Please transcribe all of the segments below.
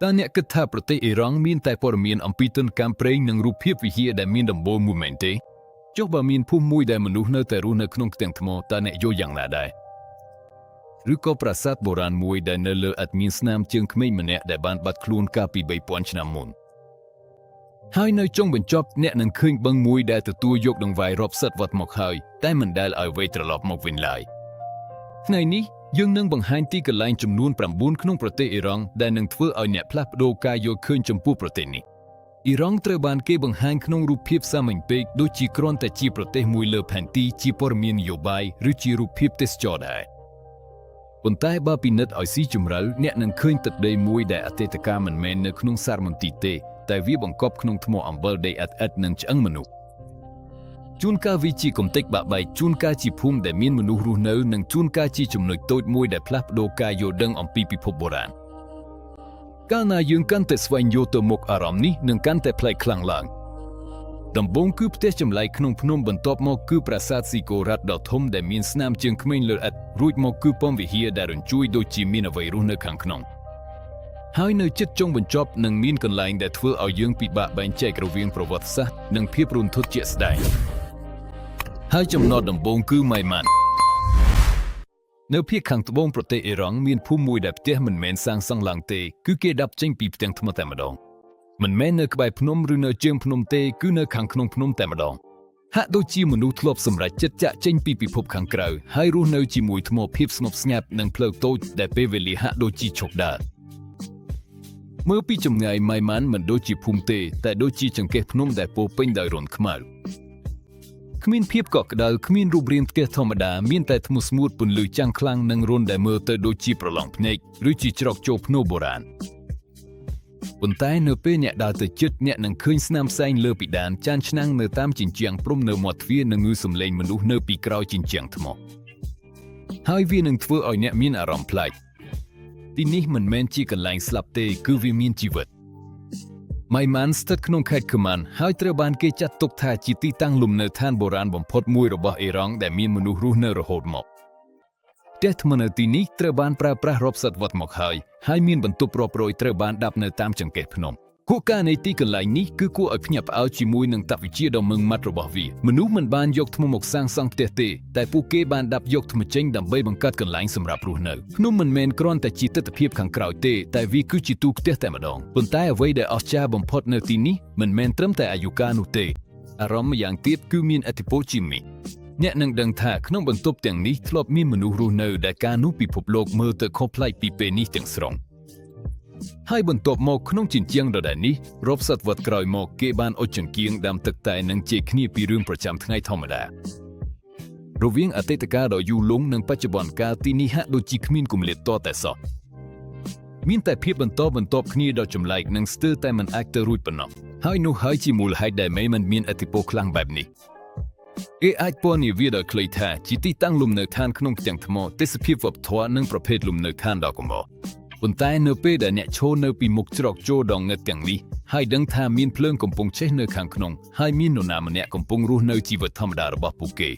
តើអ្នកគិតថាប្រទេសអ៊ីរ៉ង់មានតែព័ត៌មានអំពីទណ្ឌកម្មប្រេងនិងរូបភាពវិហារដែលមានដំបូលមួយមែនទេចុះបើមានភូមិមួយដែលមនុស្សនៅតែរស់នៅក្នុងផ្ទាំងថ្មតើអ្នកយល់យ៉ាងណាដែរឬក៏ប្រាសាទបុរាណមួយដែលនៅលើឥដ្ឋមានស្នាមជើងក្មេងម្នាក់ដែលបានបាត់ខ្លួនកាលពី3000ឆ្នាំមុនហើយនៅចុងបញ្ចប់អ្នកនឹងឃើញបឹងមួយដែលទទួលយកដង្វាយរាប់សតវត្សមកហើយតែមិនដែលឲ្យវេត្រឡប់មកវិញឡើយថ្ងៃនេះយើងនឹងបង្ហាញទីកន្លែងចំនួន9ក្នុងប្រទេសអ៊ីរ៉ង់ដែលនឹងធ្វើឲ្យអ្នកផ្លាស់ប្ដូរការយល់ឃើញចំពោះប្រទេសនេះអ៊ីរ៉ង់ត្រូវបានគេបង្ហាញក្នុងរូបភាពសាមញ្ញពេកដូចជាគ្រាន់តែជាប្រទេសមួយលើផែនទីជាព័ត៌មាននយោបាយឬជារូបភាពទេសចរណ៍ដែរប៉ុន្តែបើពិនិត្យឲ្យស៊ីជម្រៅអ្នកនឹងឃើញទឹកដីមួយដែលអតីតកាលមិនមែននៅក្នុងសារមន្ទីរទេតែវាបង្កប់ក្នុងថ្មអំបិលដីឥដ្ឋឥតនិងឆ្អឹងមនុស្សជួនកាលវាជាកំទេចបាក់បែកជួនកាលជាភូមិដែលមានមនុស្សរស់នៅនិងជួនកាលជាចំណុចតូចមួយដែលផ្លាស់ប្ដូរការយល់ដឹងអំពីពិភពបុរាណកាលណាយើងកាន់តែស្វែងយល់ទៅមុខអារម្មណ៍នេះនឹងកាន់តែប្លែកខ្លាំងឡើងដំបូងគឺផ្ទះចម្លែកក្នុងភ្នំបន្ទាប់មកគឺប្រាសាទស៊ីកូរ៉ាត់ដ៏ធំដែលមានស្នាមជើងក្មេងលើឥដ្ឋរួចមកគឺប៉មវិហារដែលរញ្ជួយដូចជាមានអ្វីរស់នៅខាងក្នុងហើយនៅជិតចុងបញ្ចប់នឹងមានកន្លែងដែលធ្វើឲ្យយើងពិបាកបែងចែករវាងប្រវត្តិសាស្ត្រនិងភាពរន្ធត់ជាក់ស្ដែងហើយចំណតដំបូងគឺម៉ៃម៉ាន់នៅភាគខាងត្បូងប្រទេសអ៊ីរ៉ង់មានភូមិមួយដែលផ្ទះមិនមែនសាងសង់ឡើងទេគឺគេដាប់ចេញពីផ្ទាំងថ្មតែម្ដងមិនមែននៅក្បែរភ្នំឬនៅជើងភ្នំទេគឺនៅខាងក្នុងភ្នំតែម្ដងហាក់ដូចជាមនុស្សធ្លាប់សម្រេចចិត្តចាក់ចេញពីពិភពខាងក្រៅហើយរស់នៅជាមួយថ្មភាពស្ងប់ស្ងាត់និងផ្លូវតូចដែលពេលវេលាហាក់ដូចជាឈប់ដើរមើលពីចម្ងាយម៉ៃម៉ាន់មិនដូចជាភូមិទេតែដូចជាចង្កេះភ្នំដែលពោពេញដោយរន្ធខ្មៅគ្មានភាពកក់ក្ដៅគ្មានរូបរាងផ្ទះធម្មតាមានតែថ្មស្ងួតពន្លឺចាំងខ្លាំងនិងរន្ធដែលមើលទៅដូចជាប្រឡងភ្នែកឬជាច្រកចូលភ្នូបុរាណប៉ុន្តែនៅពេលអ្នកដើរទៅជិតអ្នកនឹងឃើញស្នាមផ្សែងលើពិដានចានឆ្នាំងនៅតាមជញ្ជាំងព្រំនៅមាត់ទ្វារនិងងឺសំឡេងមនុស្សនៅពីក្រោយជញ្ជាំងថ្មហើយវានឹងធ្វើឲ្យអ្នកមានអារម្មណ៍ប្លែកទីនេះមិនមែនជាកន្លែងស្លាប់ទេគឺវាមានជីវិតម៉ៃម៉ានស្ថិតក្នុងខេត្តខឺម៉ានហើយត្រូវបានគេចាត់ទុកថាជាទីតាំងលំនៅឋានបុរាណបំផុតមួយរបស់អ៊ីរ៉ង់ដែលមានមនុស្សរស់នៅរហូតមកផ្ទះថ្មនៅទីនេះត្រូវបានប្រើប្រាស់រាប់សតវត្សមកហើយហើយមានបន្ទប់រាប់រយត្រូវបានដាប់នៅតាមចង្កេះភ្នំគោលការណ៍នៃទីកន្លែងនេះគឺគួរឲ្យភ្ញាក់ផ្អើលជាមួយនឹងតវិជ្ជាដ៏ម៉ឺងម៉ាត់របស់វាមនុស្សមិនបានយកថ្មមកសាងសង់ផ្ទះទេតែពួកគេបានដាប់យកថ្មចេញដើម្បីបង្កើតកន្លែងសម្រាប់រស់នៅភ្នំមិនមែនគ្រាន់តែជាទិដ្ឋភាពខាងក្រោយទេតែវាគឺជាទូផ្ទះតែម្ដងប៉ុន្តែអ្វីដែលអស្ចារ្យបំផុតនៅទីនេះមិនមែនត្រឹមតែអាយុកាលនោះទេអារម្មណ៍ម្យ៉ាងទៀតគឺមានឥទ្ធិពលជាមីអ្នកនឹងដឹងថាក្នុងបន្ទប់ទាំងនេះធ្លាប់មានមនុស្សរស់នៅដែលកាលនោះពិភពលោកមើលទៅខុសប្លែកពីពេលនេះទាំងស្រុងហើយបន្ទាប់មកក្នុងជញ្ជាំងដដែលនេះរាប់សតវត្សក្រោយមកគេបានអុជចង្គៀងដាំទឹកតែនិងជែកគ្នាពីរឿងប្រចាំថ្ងៃធម្មតារវាងអតីតកាលដ៏យូរលង់និងបច្ចុប្បន្នកាលទីនេះហាក់ដូចជាគ្មានគម្លាតតតែសោះមានតែភាពបន្តបន្ទាប់គ្នាដ៏ចម្លែកនិងស្ទើរតែមិនអាចទៅរួចប៉ុណ្ណោះហើយនោះហើយជាមូលហេតុដែលមេមិនមានឥទ្ធិពលខ្លាំងបែបនេះគេអាចពណ៌នាវាដោយខ្លីថាជាទីតាំងលំនៅឋានក្នុងផ្ទាំងថ្មទេសភាពវប្បធម៌និងប្រភេទលំនៅឋានដ៏កម្រប៉ុន្តែនៅពេលដែលអ្នកឈរនៅពីមុខច្រកចូលដ៏ងឹតទាំងនេះហើយដឹងថាមានភ្លើងកំពុងឆេះនៅខាងក្នុងហើយមាននរណាម្នាក់កំពុងរស់នៅជីវិតធម្មតារបស់ពួកគេ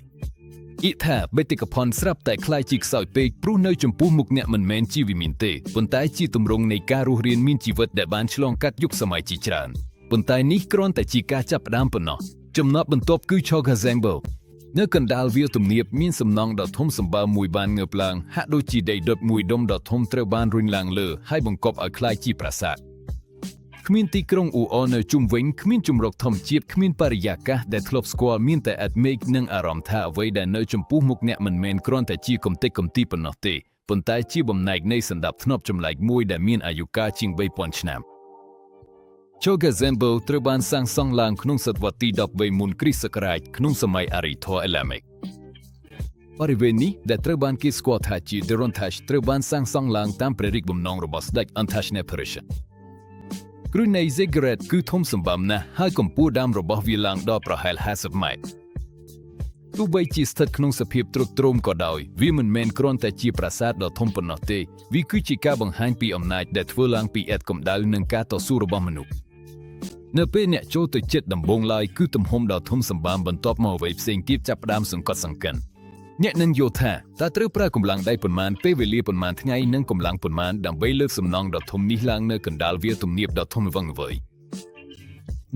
អ៊ីថាបេតិកភណ្ឌស្រាប់តែក្លាយជាខ្សោយពេកព្រោះនៅចំពោះមុខអ្នកមិនមែនជាវិមានទេប៉ុន្តែជាទម្រង់នៃការរស់រានមានជីវិតដែលបានឆ្លងកាត់យុគសម័យជាច្រើនប៉ុន្តែនេះគ្រាន់តែជាការចាប់ផ្ដើមប៉ុណ្ណោះចំណតបន្ទាប់គឺ Chogha Zanbil នៅកណ្ដាលវាលទំនាបមានសំណង់ដ៏ធំសម្បើមមួយបានងើបឡើងហាក់ដូចជាដីដុតមួយដុំដ៏ធំត្រូវបានរុញឡើងលើហើយបង្កប់ឲ្យក្លាយជាប្រាសាទគ្មានទីក្រុងអ៊ូអរនៅជុំវិញគ្មានជម្រកធម្មជាតិគ្មានបរិយាកាសដែលធ្លាប់ស្គាល់មានតែឥដ្ឋមេឃនិងអារម្មណ៍ថាអ្វីដែលនៅចំពោះមុខអ្នកមិនមែនគ្រាន់តែជាកំទេចកំទីប៉ុណ្ណោះទេប៉ុន្តែជាបំណែកនៃសន្តាប់ធ្នាប់ចម្លែកមួយដែលមានអាយុកាលជាង3000ឆ្នាំ Chogha Zanbil ត្រូវបានសាងសង់ឡើងក្នុងសតវត្សទី13មុនគ្រិស្តសករាជក្នុងសម័យអារ្យធម៌អេឡាមិកបរិវេណនេះដែលត្រូវបានគេស្គាល់ថាជា Derontash ត្រូវបានសាងសង់ឡើងតាមព្រះរាជបំណងរបស់ស្ដេច Antash-Neperisha គ្រឹះនៃ Ziggurat គឺធំសម្បើមណាស់ហើយកម្ពស់ដើមរបស់វាឡើងដល់ប្រហែល50ម៉ែត្រទោះបីជាស្ថិតក្នុងសភាពទ្រុឌទ្រោមក៏ដោយវាមិនមែនគ្រាន់តែជាប្រាសាទដ៏ធំប៉ុណ្ណោះទេវាគឺជាការបង្ហាញពីអំណាចដែលធ្វើឡើងពីឥដ្ឋកម្ដៅនិងការតស៊ូរបស់មនុស្សនៅពេលអ្នកចូលទៅជិតដំបូងឡើយគឺទំហំដ៏ធំសម្បើមបន្ទាប់មកអ្វីផ្សេងទៀតចាប់ផ្ដើមសង្កត់សង្កិន អ្នកនឹងយល់ថាតើត្រូវប្រើកម្លាំងដៃប៉ុន្មានពេលវេលាប៉ុន្មានថ្ងៃនិងកម្លាំងប៉ុន្មានដើម្បីលើកសំណង់ដ៏ធំនេះឡើងនៅកណ្ដាលវាលទំនាបដ៏ធំល្វឹងល្វើយ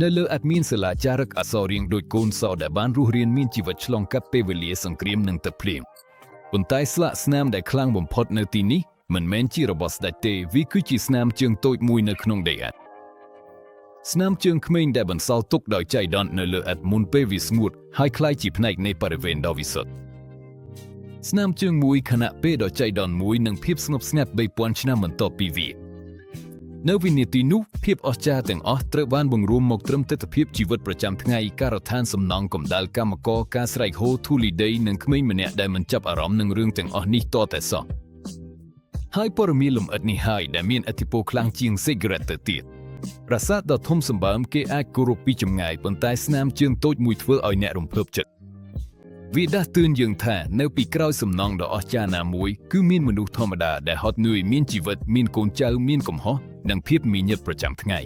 នៅលើអត់មានសិលាចារឹកអក្សររៀងដូចកូនសោដែលបានរស់រានមានជីវិតឆ្លងកាត់ពេលវេលាសង្គ្រាមនិងទឹកភ្លៀងប៉ុន្តែស្លាកស្នាមដែលខ្លាំងបំផុតនៅទីនេះមិនមែនជារបស់ស្ដេចទេវាគឺជាស្នាមជើងតូចមួយនៅក្នុងដីឥដ្ឋស្នាមជើងក្មេងដែលបន្សល់ទុកដោយចៃដន្យនៅលើឥដ្ឋមុនពេលវាស្ងួតហើយក្លាយជាផ្នែកនៃបរិវេណដ៏វិសុទ្ធស្នាមជើងមួយខណៈពេលដ៏ចៃដន្យមួយនិងភាពស្ងប់ស្ងាត់3000ឆ្នាំបន្ទាប់ពីវានៅវិនាទីនោះភាពអស្ចារ្យទាំងអស់ត្រូវបានបង្រួមមកត្រឹមទិដ្ឋភាពជីវិតប្រចាំថ្ងៃការដ្ឋានសំណង់កម្ដៅកម្មករការស្រែកហ៊ោធូលីដីនិងក្មេងម្នាក់ដែលមិនចាប់អារម្មណ៍នឹងរឿងទាំងអស់នេះតតែសោះហើយព័ត៌មានលម្អិតនេះហើយដែលមានឥទ្ធិពលខ្លាំងជាង cigarette ទៅទៀតប្រាសាទដ៏ធំសម្បើមគេអាចគោរពពីចម្ងាយប៉ុន្តែស្នាមជើងតូចមួយធ្វើឲ្យអ្នករំភើបចិត្តវាដាស់តឿនយើងថានៅពីក្រោយសំណង់ដ៏អស្ចារ្យណាមួយគឺមានមនុស្សធម្មតាដែលហត់នឿយមានជីវិតមានកូនចៅមានកំហុសនិងភាពមាញឹកប្រចាំថ្ងៃ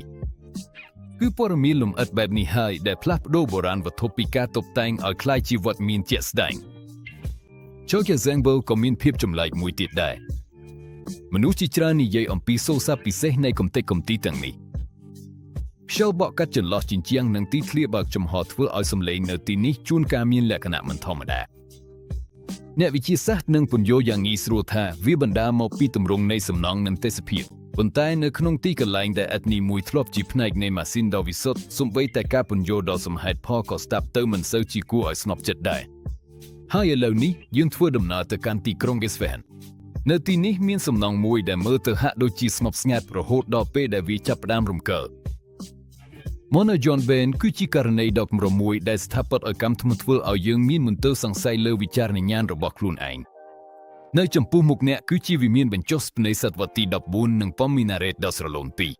គឺព័ត៌មានលម្អិតបែបនេះហើយដែលផ្លាស់ប្ដូរបុរាណវត្ថុពីការតុបតែងឲ្យក្លាយជាវត្តមានជាក់ស្ដែងចូលជា Zengbo ក៏មានភាពចម្លែកមួយទៀតដែរមនុស្សជាច្រើននិយាយអំពីសូរស័ព្ទពិសេសនៃកំទេចកំទីទាំងនេះខ្យល់បក់កាត់ចន្លោះជញ្ជាំងនិងទីធ្លាបើកចំហធ្វើឲ្យសំឡេងនៅទីនេះជួនកាលមានលក្ខណៈមិនធម្មតាអ្នកវិទ្យាសាស្ត្រនឹងពន្យល់យ៉ាងងាយស្រួលថាវាបណ្ដាលមកពីទម្រង់នៃសំណង់និងទេសភាពប៉ុន្តែនៅក្នុងទីកន្លែងដែលឥដ្ឋនេះមួយធ្លាប់ជាផ្នែកនៃម៉ាស៊ីនដ៏វិសុទ្ធសូម្បីតែការពន្យល់ដ៏សមហេតុផលក៏ស្ដាប់ទៅមិនសូវជាគួរឲ្យស្ងប់ចិត្តដែរហើយឥឡូវនេះយើងធ្វើដំណើរទៅកាន់ទីក្រុង Isfahan នៅទីនេះមានសំណង់មួយដែលមើលទៅហាក់ដូចជាស្ងប់ស្ងាត់រហូតដល់ពេលដែលវាចាប់ផ្ដើមរំកិល Mona John Ben គឺជាករណីដ៏កម្រមួយដែលស្ថាបត្យកម្មថ្មធ្វើឲ្យយើងមានមន្ទិលសង្ស័យលើវិចារណញ្ញាណរបស់ខ្លួនឯងនៅចំពោះមុខអ្នកគឺជាវិមានបញ្ចុះស្នេហ៍សតវត្សទី14និងប៉មមីណារ៉េតដ៏ស្រឡូនពីរ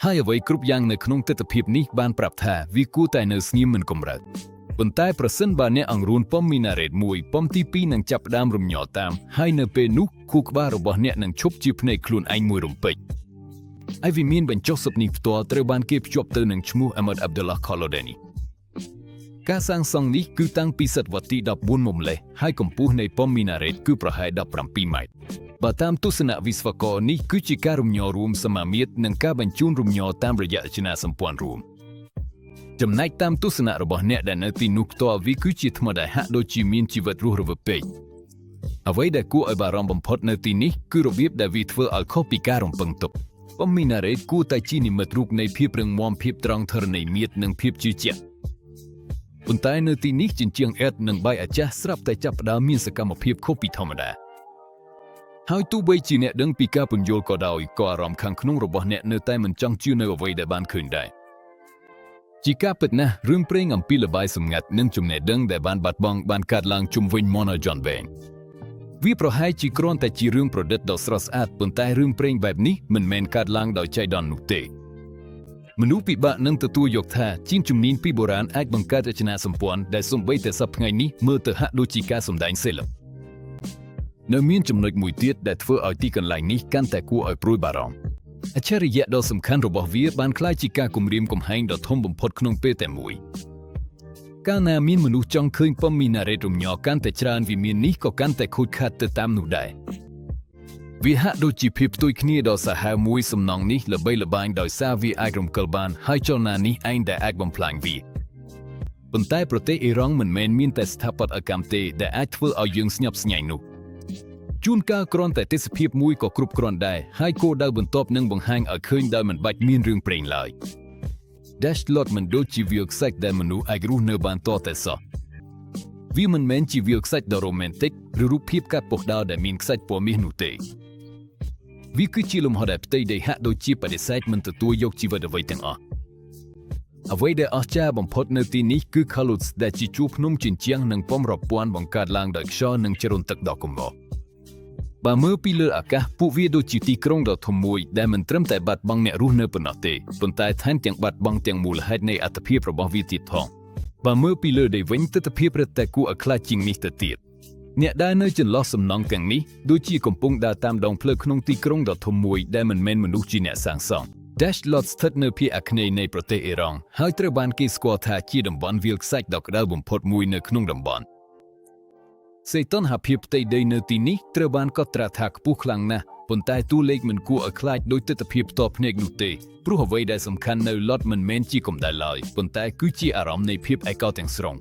ហើយអ្វីគ្រប់យ៉ាងនៅក្នុងទិដ្ឋភាពនេះបានប្រាប់ថាវាគួរតែនៅស្ងៀមមិនកម្រើកប៉ុន្តែប្រសិនបើអ្នកអង្រួនប៉មមីណារ៉េតមួយប៉មទី2នឹងចាប់ផ្ដើមរំញ័រតាមហើយនៅពេលនោះខួរក្បាលរបស់អ្នកនឹងឈប់ជាភ្នែកខ្លួនឯងមួយរំពេចឯវិមានបញ្ចុះសុបនេះផ្ទាល់ត្រូវបានគេភ្ជាប់ទៅនឹងឈ្មោះ Ahmad Abdullah Kholodeni ការសាងសង់នេះគឺតាំងពីសតវត្សទី14មកម្លេះហើយកម្ពស់នៃប៉មមីណារ៉េតគឺប្រហែល17ម៉ែត្របើតាមទស្សនៈវិស្វករនេះគឺជាការរំញ័ររួមសមាមាត្រនិងការបញ្ជូនរំញ័រតាមរយៈរចនាសម្ព័ន្ធរួមចំណែកតាមទស្សនៈរបស់អ្នកដែលនៅទីនោះផ្ទាល់វាគឺជាថ្មដែលហាក់ដូចជាមានជីវិតរស់រវើកពេកអ្វីដែលគួរឲ្យបារម្ភបំផុតនៅទីនេះគឺរបៀបដែលវាធ្វើឲ្យខុសពីការរំពឹងទុកប៉មមីណារ៉េតគួរតែជានិមិត្តរូបនៃភាពរឹងមាំភាពត្រង់ធរណីមាត្រនិងភាពជឿជាក់ប៉ុន្តែនៅទីនេះជញ្ជាំងអេតនិងបាយអាចាស់ស្រាប់តែចាប់ផ្ដើមមានសកម្មភាពខុសពីធម្មតាហើយទោះបីជាអ្នកដឹងពីការពន្យល់ក៏ដោយក៏អារម្មណ៍ខាងក្នុងរបស់អ្នកនៅតែមិនចង់ជឿនៅអ្វីដែលបានឃើញដែរជាការពិតណាស់រឿងព្រេងអំពីល្បាយសម្ងាត់និងចំណេះដឹងដែលបានបាត់បង់បានកើតឡើងជុំវិញ Mona John Bang វាប្រហែលជាគ្រាន់តែជារឿងប្រឌិតដ៏ស្រស់ស្អាតប៉ុន្តែរឿងព្រេងបែបនេះមិនមែនកើតឡើងដោយចៃដន្យនោះទេមនុស្សពិបាកនឹងទទួលយកថាជាងជំនាញពីបុរាណអាចបង្កើតរចនាសម្ព័ន្ធដែលសូម្បីតែសប្តាហ៍ថ្ងៃនេះមើលទៅហាក់ដូចជាការសម្ដែងសិល្បៈនៅមានចំណុចមួយទៀតដែលធ្វើឲ្យទីកន្លែងនេះកាន់តែគួរឲ្យព្រួយបារម្ភអច្ឆរិយៈដ៏សំខាន់របស់វាបានក្លាយជាការគំរាមកំហែងដ៏ធំបំផុតក្នុងពេលតែមួយកាលណាមានមនុស្សចង់ឃើញប៉មមីណារ៉េតរំញ័រកាន់តែច្រើនវិមាននេះក៏កាន់តែខូចខាតទៅតាមនោះដែរវាហាក់ដូចជាភាពផ្ទុយគ្នាដ៏សាហាវមួយសំណង់នេះល្បីល្បាញដោយសារវាអាចរំកិលបានហើយចលនានេះឯងដែលអាចបំផ្លាញវាប៉ុន្តែប្រទេសអ៊ីរ៉ង់មិនមែនមានតែស្ថាបត្យកម្មទេដែលអាចធ្វើឲ្យយើងស្ញប់ស្ញែងនោះជួនកាលគ្រាន់តែទេសភាពមួយក៏គ្រប់គ្រាន់ដែរហើយគោលដៅបន្ទាប់នឹងបង្ហាញឲ្យឃើញដោយមិនបាច់មានរឿងព្រេងឡើយ Dash Lot មិនដូចជាវាលខ្សាច់ដែលមនុស្សអាចរស់នៅបានតតែសោះវាមិនមែនជាវាលខ្សាច់ដ៏រ៉ូមែនទិកឬរូបភាពកាត់ពុះដាវដែលមានខ្សាច់ពណ៌មាសនោះទេវាគឺជាលំហដែលផ្ទៃដីហាក់ដូចជាបដិសេធមិនទទួលយកជីវិតអ្វីទាំងអស់អ្វីដែលអស្ចារ្យបំផុតនៅទីនេះគឺ Kaluts ដែលជាជួរភ្នំជញ្ជាំងនិងប៉មរាប់ពាន់បង្កើតឡើងដោយខ្យល់និងចរន្តទឹកដ៏កម្របើមើលពីលើអាកាសពួកវាដូចជាទីក្រុងដ៏ធំមួយដែលមិនត្រឹមតែបាត់បង់អ្នករស់នៅប៉ុណ្ណោះទេប៉ុន្តែថែមទាំងបាត់បង់ទាំងមូលហេតុនៃអត្ថភាពរបស់វាទៀតផងបើមើលពីលើដីវិញទិដ្ឋភាពរឹតតែគួរឲ្យខ្លាចជាងនេះទៅទៀតអ្នកដែលនៅចន្លោះសំណង់ទាំងនេះដូចជាកំពុងដើរតាមដងផ្លូវក្នុងទីក្រុងដ៏ធំមួយដែលមិនមែនមនុស្សជាអ្នកសាងសង់ Dash Lot ស្ថិតនៅភាគអាគ្នេយ៍នៃប្រទេសអ៊ីរ៉ង់ហើយត្រូវបានគេស្គាល់ថាជាតំបន់វាលខ្សាច់ដ៏ក្តៅបំផុតមួយនៅក្នុងតំបន់ សីតុណ្ហភាពផ្ទៃដីនៅទីនេះត្រូវបានកត់ត្រាថាខ្ពស់ខ្លាំងណាស់ប៉ុន្តែតួលេខមិនគួរឲ្យខ្លាចដោយទិដ្ឋភាពផ្ទាល់ភ្នែកនោះទេព្រោះអ្វីដែលសំខាន់នៅឡតមិនមែនជាកម្ដៅឡើយប៉ុន្តែគឺជាអារម្មណ៍នៃភាពឯកោទាំងស្រុង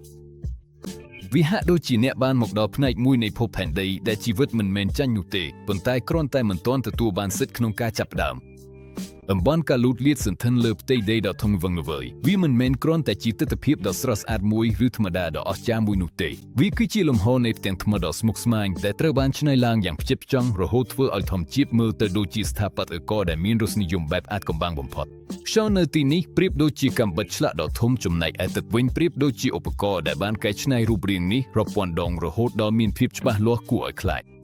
វាហាក់ដូចជាអ្នកបានមកដល់ផ្នែកមួយនៃភពផែនដីដែលជីវិតមិនមែនចាញ់នោះទេប៉ុន្តែគ្រាន់តែមិនទាន់ទទួលបានសិទ្ធិក្នុងការចាប់ផ្ដើមតំបន់កាលូតលាតសន្ធឹងលើផ្ទៃដីដ៏ធំវឹងល្វើយវាមិនមែនគ្រាន់តែជាទិដ្ឋភាពដ៏ស្រស់ស្អាតមួយឬធម្មតាដ៏អស្ចារ្យមួយនោះទេវាគឺជាលំហនៃផ្ទាំងថ្មដ៏ស្មុគស្មាញដែលត្រូវបានច្នៃឡើងយ៉ាងផ្ចិតផ្ចង់រហូតធ្វើឲ្យធម្មជាតិមើលទៅដូចជាស្ថាបត្យករដែលមានរសនិយមបែបអាថ៌កំបាំងបំផុតខ្យល់នៅទីនេះប្រៀបដូចជាកាំបិតឆ្លាក់ដ៏ធំចំណែកឯទឹកវិញប្រៀបដូចជាឧបករណ៍ដែលបានកែច្នៃរូបរាងនេះរាប់ពាន់ដងរហូតដល់មានភាពច្បាស់លាស់គួរឲ្យខ្លាច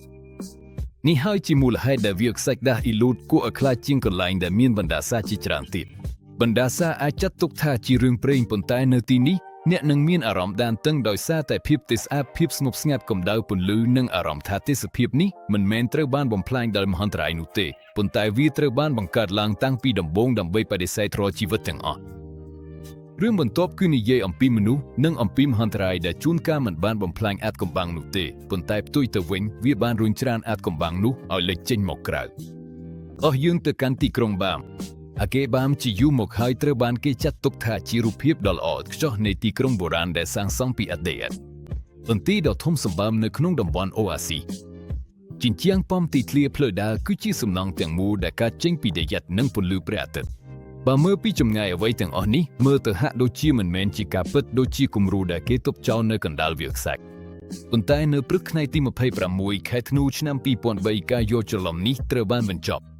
នេះហើយជាមូលហេតុដែលវាខ្សាច់ដាស់អ៊ីលូតគួរឲ្យខ្លាចជាងកន្លែងដែលមានបណ្ដាសាជាច្រើនទៀតបណ្ដាសាអាចចាត់ទុកថាជារឿងព្រេងប៉ុន្តែនៅទីនេះអ្នកនឹងមានអារម្មណ៍ដានតឹងដោយសារតែភាពទេសស្អាតភាពស្ងប់ស្ងាត់កម្ដៅពន្លឺនិងអារម្មណ៍ថាទេសភាពនេះមិនមែនត្រូវបានបំផ្លាញដោយមហន្តរាយនោះទេប៉ុន្តែវាត្រូវបានបង្កើតឡើងតាំងពីដំបូងដើម្បីបដិសេធរាល់ជីវិតទាំងអស់រឿងបន្ទាប់គឺនិយាយអំពីមនុស្សនិងអំពីមហន្តរាយដែលជួនកាលមិនបានបំផ្លាញអាថ៌កំបាំងនោះទេប៉ុន្តែផ្ទុយទៅវិញវាបានរុញច្រានអាថ៌កំបាំងនោះឲ្យលេចចេញមកក្រៅអស់យើងទៅកាន់ទីក្រុងបាមអាកេបាមជាយូរមកហើយត្រូវបានគេចាត់ទុកថាជារូបភាពដ៏ល្អឥតខ្ចោះនៃទីក្រុងបុរាណដែលសាងសង់ពីអតីតទន្ទីដ៏ធំសម្បើមនៅក្នុងតំបន់អូអាស៊ីជញ្ជាំងប៉មទីធ្លាផ្លូវដើរគឺជាសំណង់ទាំងមូលដែលកើតចេញពីដីយ៉ាត់និងពន្លឺព្រះអាទិត្យបើមើលពីចម្ងាយអ្វីទាំងអស់នេះមើលទៅហាក់ដូចជាមិនមែនជាការពិតដូចជាគំរូដែលគេទប់ចោលនៅកណ្ដាលវាលខ្សាច់ប៉ុន្តែនៅព្រឹកថ្ងៃទី26ខែធ្នូឆ្នាំ2003ការយល់ច្រឡំនេះត្រូវបានបញ្ចប់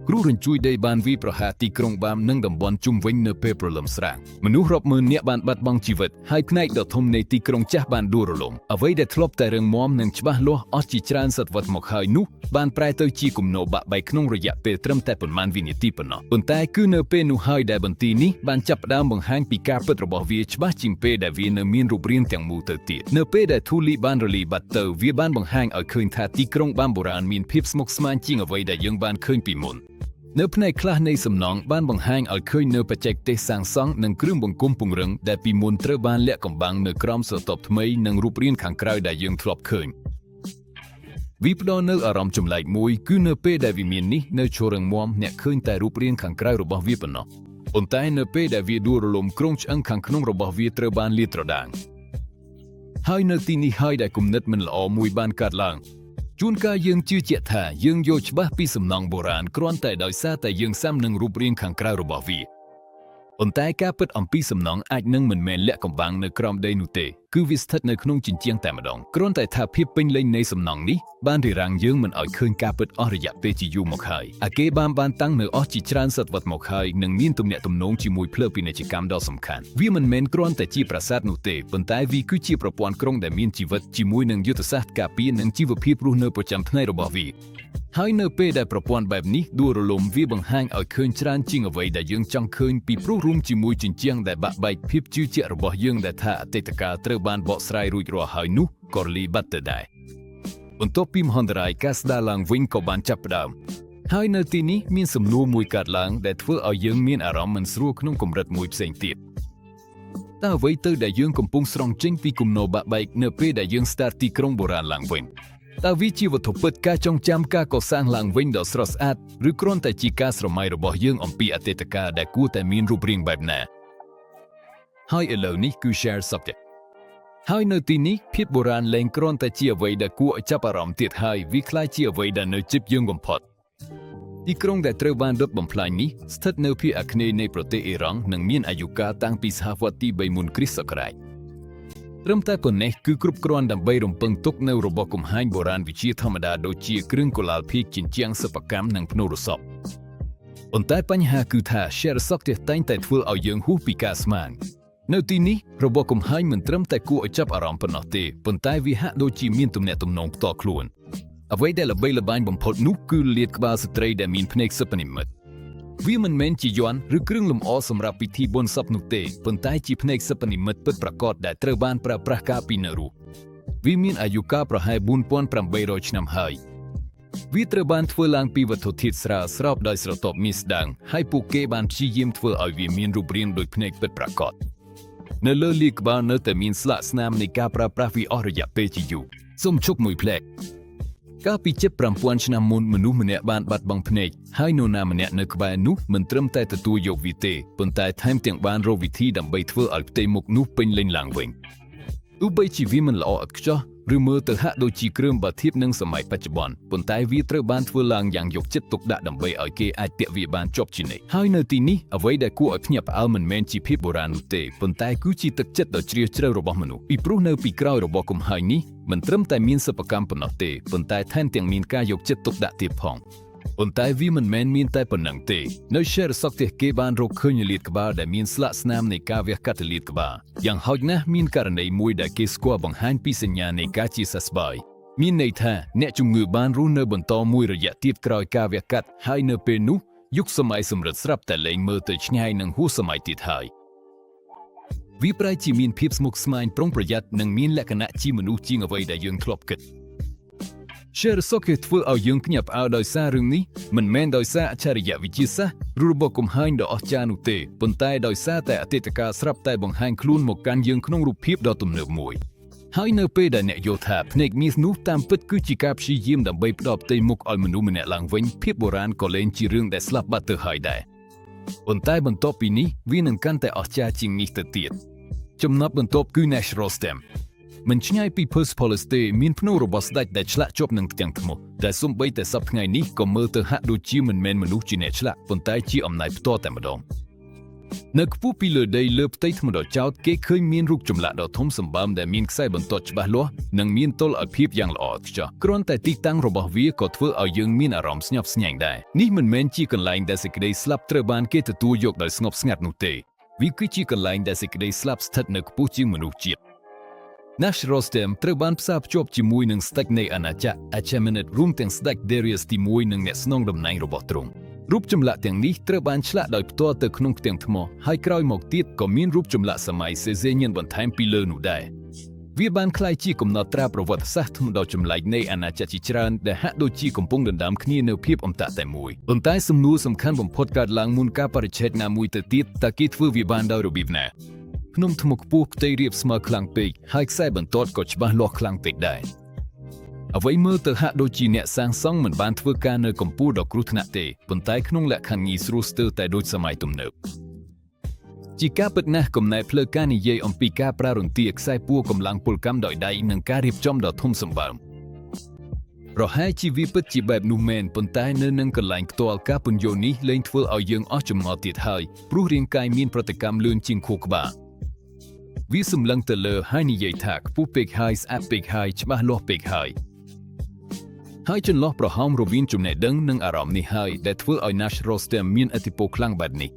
គ្រោះរញ្ជួយដីបានវាយប្រហារទីក្រុងបាមនិងតំបន់ជុំវិញនៅពេលព្រលឹមស្រាងមនុស្សរាប់ម៉ឺននាក់បានបាត់បង់ជីវិតហើយផ្នែកដ៏ធំនៃទីក្រុងចាស់បានដួលរលំអ្វីដែលធ្លាប់តែរឹងមាំនិងច្បាស់លាស់អស់ជាច្រើនសតវត្សមកហើយនោះបានប្រែទៅជាគំនរបាក់បែកក្នុងរយៈពេលត្រឹមតែប៉ុន្មានវិនាទីប៉ុណ្ណោះប៉ុន្តែគឺនៅពេលនោះហើយដែលបន្ទាយនេះបានចាប់ផ្ដើមបង្ហាញពីការពិតរបស់វាច្បាស់ជាងពេលដែលវានៅមានរូបរាងទាំងមូលទៅទៀតនៅពេលដែលធូលីបានរលីបាត់ទៅវាបានបង្ហាញឲ្យឃើញថាទីក្រុងបានបុរាណមានភាពស្មុគស្មាញជាងអ្វីដែលយើងបានឃើញពីមុននៅផ្នែកខ្លះនៃសំណង់បានបង្ហាញឲ្យឃើញនៅបច្ចេកទេសសាងសង់និងគ្រឿងបង្គុំពង្រឹងដែលពីមុនត្រូវបានលាក់កំបាំងនៅក្រោមស្រទាប់ថ្មីនិងរូបរាងខាងក្រៅដែលយើងធ្លាប់ឃើញវាផ្ដល់នូវអារម្មណ៍ចម្លែកមួយគឺនៅពេលដែលវិមាននេះនៅឈររឹងមាំអ្នកឃើញតែរូបរាងខាងក្រៅរបស់វាប៉ុណ្ណោះប៉ុន្តែនៅពេលដែលវាដួលរលំគ្រោងឆ្អឹងខាងក្នុងរបស់វាត្រូវបានលាតត្រដាងហើយនៅទីនេះហើយដែលគំនិតមិនល្អមួយបានកើតឡើងជួនកាលយើងជឿជាក់ថាយើងយល់ច្បាស់ពីសំណង់បុរាណគ្រាន់តែដោយសារតែយើងសាំនឹងរូបរាងខាងក្រៅរបស់វាប៉ុន្តែការពិតអំពីសំណង់អាចនឹងមិនមែនលាក់កំបាំងនៅក្រោមដីនោះទេគឺវាស្ថិតនៅក្នុងជញ្ជាំងតែម្ដងគ្រាន់តែថាភាពពេញលេញនៃសំណង់នេះបានរារាំងយើងមិនឲ្យឃើញការពិតអស់រយៈពេលជាយូរមកហើយអាកេបានបានតាំងនៅអស់ជាច្រើនសតវត្សមកហើយនិងមានទំនាក់ទំនងជាមួយផ្លូវពាណិជ្ជកម្មដ៏សំខាន់វាមិនមែនគ្រាន់តែជាប្រាសាទនោះទេប៉ុន្តែវាគឺជាប្រព័ន្ធក្រុងដែលមានជីវិតជាមួយនឹងយុទ្ធសាស្ត្រការពារនិងជីវភាពរស់នៅប្រចាំថ្ងៃរបស់វាហើយនៅពេលដែលប្រព័ន្ធបែបនេះដួលរលំវាបង្ហាញឲ្យឃើញច្រើនជាងអ្វីដែលយើងចង់ឃើញពីព្រោះរួមជាមួយជញ្ជាំងដែលបាក់បែកភាពជឿជាក់របស់យើងដែលថាអតីតកាលត្រូវបានបកស្រាយរួចរាល់ហើយនោះក៏រលីបាត់ទៅដែរបន្ទាប់ពីមហន្តរាយការស្ដារឡើងវិញក៏បានចាប់ផ្ដើមហើយនៅទីនេះមានសំណួរមួយកើតឡើងដែលធ្វើឲ្យយើងមានអារម្មណ៍មិនស្រួលក្នុងកម្រិតមួយផ្សេងទៀតតើអ្វីទៅដែលយើងកំពុងស្រង់ចេញពីគំនរបាក់បែកនៅពេលដែលយើងស្ដារទីក្រុងបុរាណឡើងវិញតើវាជាវត្ថុពិតការចងចាំការកសាងឡើងវិញដ៏ស្រស់ស្អាតឬគ្រាន់តែជាការស្រមៃរបស់យើងអំពីអតីតកាលដែលគួរតែមានរូបរាងបែបណាហើយឥឡូវនេះគឺ share subject ហើយនៅទីនេះភាពបុរាណលែងគ្រាន់តែជាអ្វីដែលគួរឲ្យចាប់អារម្មណ៍ទៀតហើយវាក្លាយជាអ្វីដែលនៅជិបយើងបំផុតទីក្រុងដែលត្រូវបានដុតបំផ្លាញនេះស្ថិតនៅភាគអាគ្នេយ៍នៃប្រទេសអ៊ីរ៉ង់និងមានអាយុកាលតាំងពីសហវត្សទី3មុនគ្រិស្តសករាជត្រឹមតែប៉ុណ្ណេះគឺគ្រប់គ្រាន់ដើម្បីរំពឹងទុកនៅរបស់កំហាញបុរាណវិទ្យាធម្មតាដូចជាគ្រឿងកុលាលភាជន៍ជញ្ជាំងសិប្បកម្មនិងភ្នូរសពប៉ុន្តែបញ្ហាគឺថា share សក់តែតែងតែធ្វើឲ្យយើងហួសពីការស្មាននៅទីនេះរបស់កំហាញមិនត្រឹមតែគួរឲ្យចាប់អារម្មណ៍ប៉ុណ្ណោះទេប៉ុន្តែវាហាក់ដូចជាមានទំនាក់ទំនងផ្ទាល់ខ្លួនអ្វីដែលល្បីល្បាញបំផុតនោះគឺលាតក្បាលស្ត្រីដែលមានភ្នែកសិប្បនិម្មិតវាមិនមែនជាយ័ន្តឬគ្រឿងលម្អសម្រាប់ពិធីបុណ្យសពនោះទេប៉ុន្តែជាភ្នែកសិប្បនិម្មិតពិតប្រាកដដែលត្រូវបានប្រើប្រាស់កាលពីនៅរស់វាមានអាយុកាលប្រហែល4800ឆ្នាំហើយវាត្រូវបានធ្វើឡើងពីវត្ថុធាតុស្រាលស្របដោយស្រទាប់មាសស្ដើងហើយពួកគេបានព្យាយាមធ្វើឲ្យវាមានរូបរាងដូចភ្នែកពិតប្រាកដនៅលើលាកក្បាលនៅតែមានស្លាកស្នាមនៃការប្រើប្រាស់វាអស់រយៈពេលជាយូរ សូមឈប់មួយភ្លែតកាលពីជិត5000ឆ្នាំមុនមនុស្សម្នាក់បានបាត់បង់ភ្នែកហើយនរណាម្នាក់នៅក្បែរនោះមិនត្រឹមតែទទួលយកវាទេប៉ុន្តែថែមទាំងបានរកវិធីដើម្បីធ្វើឲ្យផ្ទៃមុខនោះពេញលេញឡើងវិញទោះបីជាវាមិនល្អឥតខ្ចោះឬមើលទៅហាក់ដូចជាគ្រឿងបើធៀបនឹងសម័យបច្ចុប្បន្នប៉ុន្តែវាត្រូវបានធ្វើឡើងយ៉ាងយកចិត្តទុកដាក់ដើម្បីឲ្យគេអាចពាក់វាបានជាប់ជានិច្ចហើយនៅទីនេះអ្វីដែលគួរឲ្យភ្ញាក់ផ្អើលមិនមែនជាភាពបុរាណនោះទេប៉ុន្តែគឺជាទឹកចិត្តដ៏ជ្រាលជ្រៅរបស់មនុស្សពីព្រោះនៅពីក្រោយរបស់កំហែងនេះមិនត្រឹមតែមានសិប្បកម្មប៉ុណ្ណោះទេប៉ុន្តែថែមទាំងមានការយកចិត្តទុកដាក់ទៀតផងប៉ុន្តែវាមិនមែនមានតែប៉ុណ្ណឹងទេនៅ Share សក់ទេគេបានរកឃើញលៀតក្បាលដែលមានស្លាកស្នាមនៃការវះកាត់លៀតក្បាលយ៉ាងហោចណាស់មានករណីមួយដែលគេស្គាល់បង្ហាញពីសញ្ញានៃការជាសះស្បើយមានន័យថាអ្នកជំងឺបានរស់នៅបន្តមួយរយៈទៀតក្រោយការវះកាត់ហើយនៅពេលនោះយុគសម័យសម្រិតស្រាប់តែលែងមើលទៅឆ្ងាយនឹងហួសសម័យទៀតហើយវាប្រែជាមានភាពស្មុគស្មាញប្រុងប្រយ័ត្ននិងមានលក្ខណៈជាមនុស្សជាងអ្វីដែលយើងធ្លាប់គិត Share សក់គេធ្វើឲ្យយើងភ្ញាក់ផ្អើលដោយសាររឿងនេះមិនមែនដោយសារអច្ឆរិយៈវិទ្យាសាស្ត្រឬរបស់កំហែងដ៏អស្ចារ្យនោះទេប៉ុន្តែដោយសារតែអតីតកាលស្រាប់តែបង្ហាញខ្លួនមកកាន់យើងក្នុងរូបភាពដ៏ទំនើបមួយហើយនៅពេលដែលអ្នកយល់ថាភ្នែកមាសនោះតាមពិតគឺជាការព្យាយាមដើម្បីផ្ដល់ផ្ទៃមុខឲ្យមនុស្សម្នាក់ឡើងវិញភាពបុរាណក៏លែងជារឿងដែលស្លាប់បាត់ទៅហើយដែរប៉ុន្តែបន្ទាប់ពីនេះវានឹងកាន់តែអស្ចារ្យជាងនេះទៅទៀតចំណុចបន្ទាប់គឺ Naqsh-e Rostam មិនឆ្ងាយពី Persepolis ទេមានភ្នូរបស់ស្ដេចដែលឆ្លាក់ជាប់នឹងផ្ទាំងថ្មដែលសូម្បីតែសប្តាហ៍ថ្ងៃនេះក៏មើលទៅហាក់ដូចជាមិនមែនមនុស្សជាអ្នកឆ្លាក់ប៉ុន្តែជាអំណាចផ្ទាល់តែម្ដងនៅខ្ពស់ពីលើដីលើផ្ទៃថ្មដ៏ចោទគេឃើញមានរូបចម្លាក់ដ៏ធំសម្បើមដែលមានខ្សែបន្ទាត់ច្បាស់លាស់និងមានតុល្យភាពយ៉ាងល្អឥតខ្ចោះគ្រាន់តែទីតាំងរបស់វាក៏ធ្វើឲ្យយើងមានអារម្មណ៍ស្ញប់ស្ញែងដែរនេះមិនមែនជាកន្លែងដែលសេចក្តីស្លាប់ត្រូវបានគេទទួលយកដោយស្ងប់ស្ងាត់នោះទេវាគឺជាកន្លែងដែលសេចក្តីស្លាប់ស្ថិតនៅខ្ពស់ជាងមនុស្សជាតិ Naqsh-e Rostam ត្រូវបានផ្សារភ្ជាប់ជាមួយនឹងស្ដេចនៃអាណាចក្រ Achaemenid រួមទាំងស្ដេច Darius ទី1និងអ្នកស្នងតំណែងរបស់ទ្រង់រូបចម្លាក់ទាំងនេះត្រូវបានឆ្លាក់ដោយផ្ទាល់ទៅក្នុងផ្ទាំងថ្មហើយក្រោយមកទៀតក៏មានរូបចម្លាក់សម័យ Sasanian បន្ថែមពីលើនោះដែរវាបានក្លាយជាកំណត់ត្រាប្រវត្តិសាស្ត្រដ៏ចម្លែកនៃអាណាចក្រជាច្រើនដែលហាក់ដូចជាកំពុងដណ្ដើមគ្នានៅភាពអមតៈតែមួយប៉ុន្តែសំណួរសំខាន់បំផុតកើតឡើងមុនការបរិច្ឆេទណាមួយទៅទៀតតើគេធ្វើវាបានដោយរបៀបណាភ្នំថ្មខ្ពស់ផ្ទៃរាបស្មើខ្លាំងពេកហើយខ្សែបន្ទាត់ក៏ច្បាស់លាស់ខ្លាំងពេកដែរអ្វីមើលទៅហាក់ដូចជាអ្នកសាងសង់មិនបានធ្វើការនៅកម្ពស់ដ៏គ្រោះថ្នាក់ទេប៉ុន្តែក្នុងលក្ខខណ្ឌងាយស្រួលស្ទើរតែដូចសម័យទំនើបជាការពិតណាស់កំណែផ្លូវការនិយាយអំពីការប្រើរន្ទាខ្សែពួរកម្លាំងពលកម្មដោយដៃនិងការរៀបចំដ៏ធំសម្បើមប្រហែលជាវាពិតជាបែបនោះមែនប៉ុន្តែនៅនឹងកន្លែងផ្ទាល់ការពន្យល់នេះលែងធ្វើឲ្យយើងអស់ចម្ងល់ទៀតហើយព្រោះរាងកាយមានប្រតិកម្មលឿនជាងខួរក្បាលវាសម្លឹងទៅលើហើយនិយាយថាខ្ពស់ពេកហើយស្អាតពេកហើយច្បាស់លាស់ពេកហើយហើយចន្លោះប្រហោងរវាងចំណេះដឹងនិងអារម្មណ៍នេះហើយដែលធ្វើឲ្យ Naqsh-e Rostam មានឥទ្ធិពលខ្លាំងបែបនេះ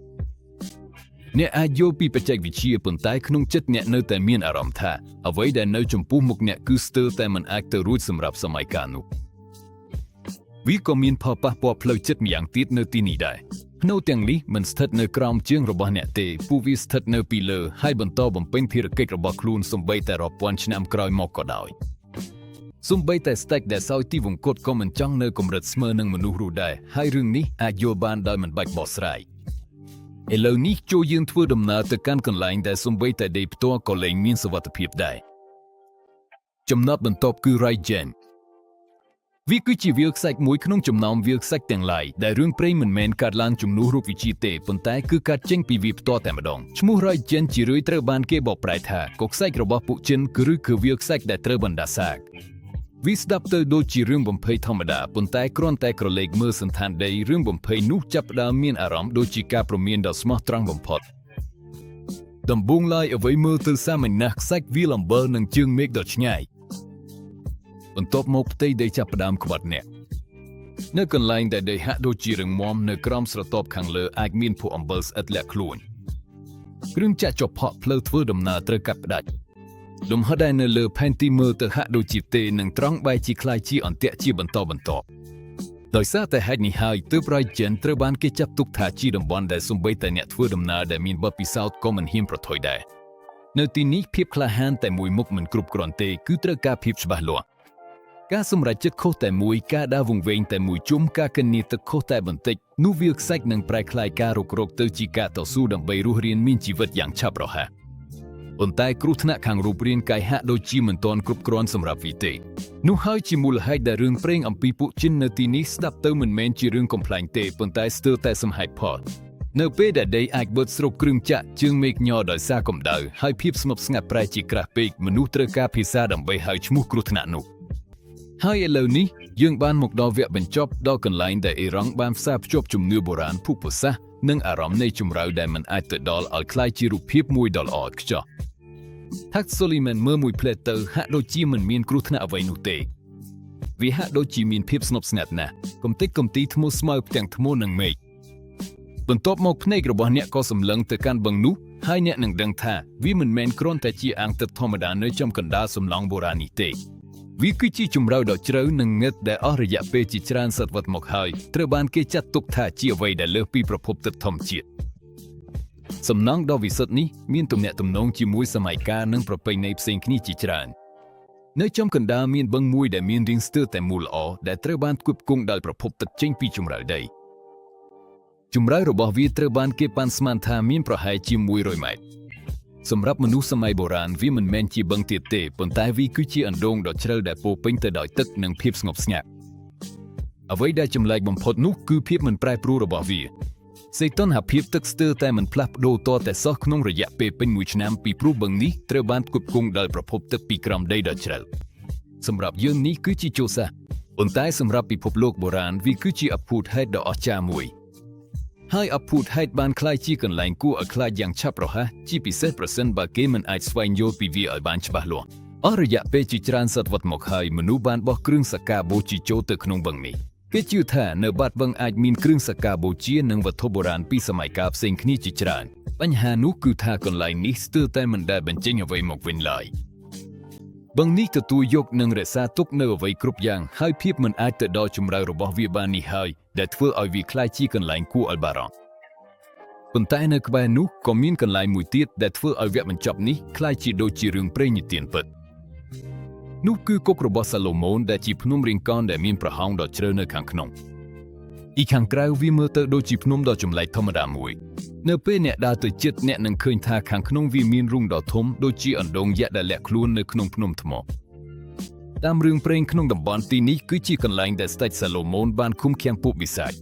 អ្នកអាចយល់ពីបច្ចេកវិទ្យាប៉ុន្តែក្នុងចិត្តអ្នកនៅតែមានអារម្មណ៍ថាអ្វីដែលនៅចំពោះមុខអ្នកគឺស្ទើរតែមិនអាចទៅរួចសម្រាប់សម័យកាលនោះវាក៏មានផលប៉ះពាល់ផ្លូវចិត្តម្យ៉ាងទៀតនៅទីនេះដែរភ្នូទាំងនេះមិនស្ថិតនៅក្រោមជើងរបស់អ្នកទេពួកវាស្ថិតនៅពីលើហើយបន្តបំពេញភារកិច្ចរបស់ខ្លួនសូម្បីតែរាប់ពាន់ឆ្នាំក្រោយមកក៏ដោយសូម្បីតែស្ដេចដែលសោយទីវង្គតក៏មិនចង់នៅកម្រិតស្មើនឹងមនុស្សរស់ដែរហើយរឿងនេះអាចយល់បានដោយមិនបាច់បកស្រាយឥឡូវនេះចូលយើងធ្វើដំណើរទៅកាន់កន្លែងដែលសូម្បីតែដីផ្ទាល់ក៏លែងមានសុវត្ថិភាពដែរចំណុចបន្ទាប់គឺ Rayjan វាគឺជាវាលខ្សាច់មួយក្នុងចំណោមវាលខ្សាច់ទាំងឡាយដែលរឿងព្រេងមិនមែនកើតឡើងជំនួសរូបវិទ្យាទេប៉ុន្តែគឺកើតចេញពីវាផ្ទាល់តែម្ដងឈ្មោះ Rayjan ជារឿយត្រូវបានគេបកប្រែថាកុកខ្សាច់របស់ពួកចិនគឺឬគឺវាលខ្សាច់ដែលត្រូវបណ្ដាសាកវាស្ដាប់ទៅដូចជារឿងបំភ័យធម្មតាប៉ុន្តែគ្រាន់តែក្រឡេកមើលសន្តានដីរឿងបំភ័យនោះចាប់ផ្ដើមមានអារម្មណ៍ដូចជាការព្រមានដ៏ស្មោះត្រង់បំផុតដំបូងឡើយអ្វីមើលទៅសាមញ្ញណាស់ខ្សាច់វាលអំបិលនិងជើងមេឃដ៏ឆ្ងាយបន្ទាប់មកផ្ទៃដីចាប់ផ្ដើមក្បត់អ្នកនៅកន្លែងដែលដីហាក់ដូចជារឹងមាំនៅក្រោមស្រទាប់ខាងលើអាចមានភក់អំបិលស្អិតលាក់ខ្លួនគ្រឿងចាក់ចផកផ្លូវធ្វើដំណើរត្រូវកាត់ផ្ដាច់លំហដែលនៅលើផែនទីមើលទៅហាក់ដូចជាទេនឹងត្រង់បែរជាក្លាយជាអន្ទាក់ជាបន្តបន្ទាប់ដោយសារតែហេតុនេះហើយទើប Rayjan ត្រូវបានគេចាត់ទុកថាជាតំបន់ដែលសូម្បីតែអ្នកធ្វើដំណើរដែលមានបទពិសោធន៍ក៏មិនហ៊ានប្រថុយដែរនៅទីនេះភាពក្លាហានតែមួយមុខមិនគ្រប់គ្រាន់ទេគឺត្រូវការភាពច្បាស់លាស់ការសម្រេចចិត្តខុសតែមួយការដើរវង្វេងតែមួយជុំការកិននីទឹកខុសតែបន្តិចនោះវាខ្សាច់នឹងប្រែក្លាយការរុករកទៅជាការតស៊ូដើម្បីរស់រានមានជីវិតយ៉ាងឆាប់រហ័ស។ ប៉ុន្តែគ្រោះថ្នាក់ខាងរូបរាងកាយហាក់ដូចជាមិនទាន់គ្រប់គ្រាន់សម្រាប់វាទេនោះហើយជាមូលហេតុដែលរឿងព្រេងអំពីពួកជិននៅទីនេះស្ដាប់ទៅមិនមែនជារឿងកំប្លែងទេប៉ុន្តែស្ទើរតែសមហេតុផលនៅពេលដែលដីអាចបឺតស្រូបគ្រឿងចក្រជើងមេឃញ័រដោយសារកម្ដៅហើយភាពស្ងប់ស្ងាត់ប្រែជាក្រាស់ពេកមនុស្សត្រូវការភាសាដើម្បីហៅឈ្មោះគ្រោះថ្នាក់នោះហើយឥឡូវនេះយើងបានមកដល់វគ្គបញ្ចប់ដល់កន្លែងដែលអ៊ីរ៉ង់បានផ្សារភ្ជាប់ជំនឿបុរាណភូមិសាស្ត្រនិងអារម្មណ៍នៃជម្រៅដែលមិនអាចទៅដល់ឲ្យក្លាយជារូបភាពមួយដ៏ល្អឥតខ្ចោះ ថាក់សូលីមែនមើលមួយភ្លែតទៅហាក់ដូចជាមិនមានគ្រោះថ្នាក់អ្វីនោះទេវាហាក់ដូចជាមានភាពស្ងប់ស្ងាត់ណាស់កំទេចកំទីថ្មស្មៅផ្ទាំងថ្មនិងមេឃបន្ទាប់មកភ្នែករបស់អ្នកក៏សម្លឹងទៅកាន់បឹងនោះហើយអ្នកនឹងដឹងថាវាមិនមែនគ្រាន់តែជាអាងទឹកធម្មតានៅចំកណ្ដាលសំឡងបុរាណនេះទេវាគឺជាជម្រៅដ៏ជ្រៅនិងងឹតដែលអស់រយៈពេលជាច្រើនសតវត្សមកហើយត្រូវបានគេចាត់ទុកថាជាអ្វីដែលលើសពីប្រភពទឹកធម្មជាតិសំណង់ដ៏វិសុទ្ធនេះមានទំនាក់ទំនងជាមួយសម័យកាលនិងប្រពៃណីផ្សេងគ្នាជាច្រើននៅចំកណ្ដាលមានបឹងមួយដែលមានរាងស្ទើរតែមូលល្អដែលត្រូវបានផ្គត់ផ្គង់ដោយប្រភពទឹកចេញពីជម្រៅដីជម្រៅរបស់វាត្រូវបានគេប៉ាន់ស្មានថាមានប្រហែលជា100ម៉ែត្រសម្រាប់មនុស្សសម័យបុរាណវាមិនមែនជាបឹងទៀតទេប៉ុន្តែវាគឺជាអណ្ដូងដ៏ជ្រៅដែលពោរពេញទៅដោយទឹកនិងភាពស្ងប់ស្ងាត់អ្វីដែលចម្លែកបំផុតនោះគឺភាពមិនប្រែប្រួលរបស់វាសីតុណ្ហភាពទឹកស្ទើរតែមិនផ្លាស់ប្ដូរតតែសោះក្នុងរយៈពេលពេញមួយឆ្នាំពីព្រោះបឹងនេះត្រូវបានផ្គត់ផ្គង់ដោយប្រភពទឹកពីក្រោមដីដ៏ជ្រៅសម្រាប់យើងនេះគឺជាជោសាសប៉ុន្តែសម្រាប់ពិភពលោកបុរាណវាគឺជាអភូតហេតុដ៏អស្ចារ្យមួយហើយអភូតហេតុបានក្លាយជាកន្លែងគួរឲ្យខ្លាចយ៉ាងឆាប់រហ័សជាពិសេសប្រសិនបើគេមិនអាចស្វែងយល់ពីវាឲ្យបានច្បាស់លាស់អស់រយៈពេលជាច្រើនសតវត្សមកហើយមនុស្សបានបោះគ្រឿងសក្ការបូជាចូលទៅក្នុងបឹងនេះគេជឿថានៅបាតបឹងអាចមានគ្រឿងសក្ការបូជានិងវត្ថុបុរាណពីសម័យកាលផ្សេងគ្នាជាច្រើនបញ្ហានោះគឺថាកន្លែងនេះស្ទើរតែមិនដែលបញ្ចេញអ្វីមកវិញឡើយបឹងនេះទទួលយកនិងរក្សាទុកនៅអ្វីគ្រប់យ៉ាងហើយភាពមិនអាចទៅដល់ជម្រៅរបស់វាបាននេះហើយដែលធ្វើឲ្យវាក្លាយជាកន្លែងគួរឲ្យបារម្ភប៉ុន្តែនៅក្បែរនោះក៏មានកន្លែងមួយទៀតដែលធ្វើឲ្យវគ្គបញ្ចប់នេះក្លាយជាដូចជារឿងព្រេងនិទានពិតនោះគឺគុករបស់សាឡូមោនដែលជាភ្នំរាងកោនដែលមានប្រហោងដ៏ជ្រៅនៅខាងក្នុងពីខាងក្រៅវាមើលទៅដូចជាភ្នំដ៏ចម្លែកធម្មតាមួយនៅពេលអ្នកដើរទៅជិតអ្នកនឹងឃើញថាខាងក្នុងវាមានរូងដ៏ធំដូចជាអណ្ដូងយក្សដែលលាក់ខ្លួននៅក្នុងភ្នំថ្មតាមរឿងព្រេងក្នុងតំបន់ទីនេះគឺជាកន្លែងដែលស្ដេចសាឡូមោនបានឃុំឃាំងពួកបិសាច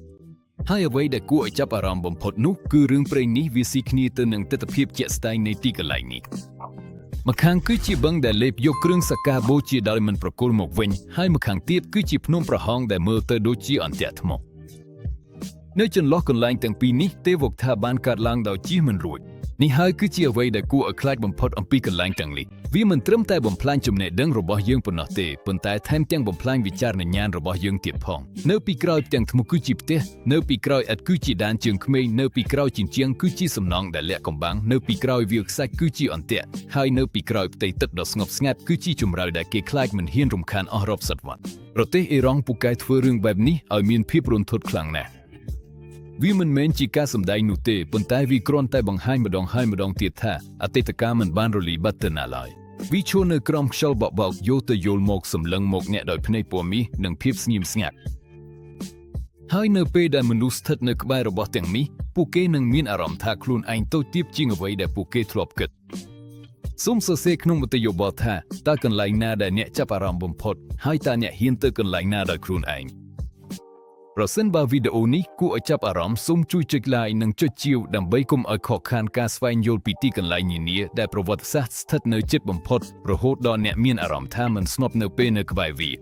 ហើយអ្វីដែលគួរឲ្យចាប់អារម្មណ៍បំផុតនោះគឺរឿងព្រេងនេះវាស៊ីគ្នាទៅនឹងទិដ្ឋភាពជាក់ស្ដែងនៃទីកន្លែងនេះម្ខាងគឺជាបឹងដែលលេបយកគ្រឿងសក្ការបូជាដោយមិនប្រគល់មកវិញហើយម្ខាងទៀតគឺជាភ្នំប្រហោងដែលមើលទៅដូចជាអន្ទាក់ថ្មនៅចន្លោះកន្លែងទាំងពីរនេះទេវកថាបានកើតឡើងដោយជៀសមិនរួចនេះហើយគឺជាអ្វីដែលគួរឲ្យខ្លាចបំផុតអំពីកន្លែងទាំងនេះវាមិនត្រឹមតែបំផ្លាញចំណេះដឹងរបស់យើងប៉ុណ្ណោះទេប៉ុន្តែថែមទាំងបំផ្លាញវិចារណញ្ញាណរបស់យើងទៀតផងនៅពីក្រោយផ្ទាំងថ្មគឺជាផ្ទះនៅពីក្រោយឥដ្ឋគឺជាដានជើងក្មេងនៅពីក្រោយជញ្ជាំងគឺជាសំណង់ដែលលាក់កំបាំងនៅពីក្រោយវាលខ្សាច់គឺជាអន្ទាក់ហើយនៅពីក្រោយផ្ទៃទឹកដ៏ស្ងប់ស្ងាត់គឺជាជម្រៅដែលគេខ្លាចមិនហ៊ានរំខានអស់រាប់សតវត្សប្រទេសអ៊ីរ៉ង់ពូកែធ្វើរឿងបែបនេះឲ្យមានភាពរន្ធត់ខ្លាំងណាស់វាមិនមែនជាការសម្ដែងនោះទេប៉ុន្តែវាគ្រាន់តែបង្ហាញម្ដងហើយម្ដងទៀតថាអតីតកាលមិនបានរលីបាត់ទៅណាឡើយវាឈរនៅក្រោមខ្យល់បក់បោកយោទៅយល់មកសម្លឹងមកអ្នកដោយភ្នែកពណ៌មាសនិងភាពស្ងៀមស្ងាត់ហើយនៅពេលដែលមនុស្សស្ថិតនៅក្បែររបស់ទាំងនេះពួកគេនឹងមានអារម្មណ៍ថាខ្លួនឯងតូចទាបជាងអ្វីដែលពួកគេធ្លាប់គិតសូមសរសេរក្នុងមតិយោបល់ថាតើកន្លែងណាដែលអ្នកចាប់អារម្មណ៍បំផុតហើយតើអ្នកហ៊ានទៅកន្លែងណាដោយខ្លួនឯងប្រសិនបើវីដេអូនេះគួរឲ្យចាប់អារម្មណ៍សូមជួយចុច Like និងចុចជាវដើម្បីកុំឲ្យខកខានការស្វែងយល់ពីទីកន្លែងនានាដែលប្រវត្តិសាស្ត្រស្ថិតនៅជិតបំផុតរហូតដល់អ្នកមានអារម្មណ៍ថាមិនស្ងប់នៅពេលនៅក្បែរវា។